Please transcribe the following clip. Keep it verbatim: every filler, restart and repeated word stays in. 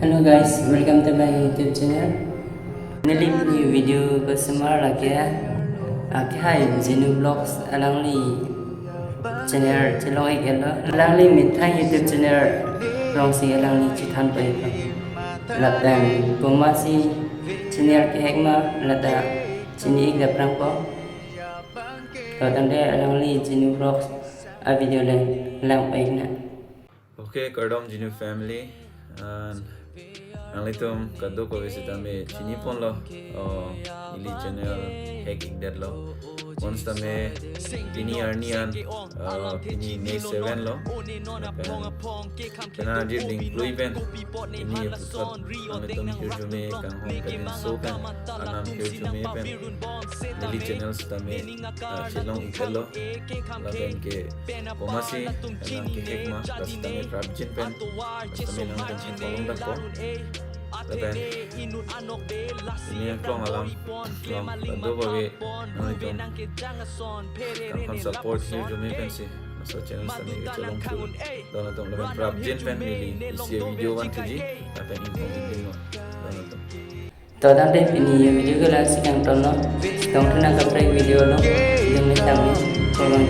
Hello guys, welcome to my YouTube channel. Neli pini video kesemar lake, ah, ke hai Jinu Vlogs alangli channel chelong-iklo. Alangli methang YouTube channel alongsi alangli chethan pei-iklo. Lapen komatsi channel kehack ma lata chini-ik aphrangpo. To tangte alangli Jinu Vlogs a video le lang pei-iknang. Okay, kardom Jinu family. And nanglitum kadokave sitame chiniponlo, uh, ili channel hack-ikdetlo. Bonsitame pini arni an, uh, pini May seven lo. Lapen penang ajir dingklui pen pini episode nanglitum hirjume kanghon kadinso pen anam hirjume pen ili channel sitame, uh, chelong-iklo. Lapen ke komatsi nang kehack ma, bas tame prapjin pen, bas tame nangtum chelongdakpo. Lapen pini aklong alam, aklong kadokave nanglitum kanghon support hirjume pensi laso channel sitame kechelong thu. Donatum lapen prapjin pen neli isi video vanthuji, lapen ingkong ingding non. Donatum. To tangte pini video ke la-ansi kangtonlo. Tong thunang kaprek video along. Jumle tame. Kolon.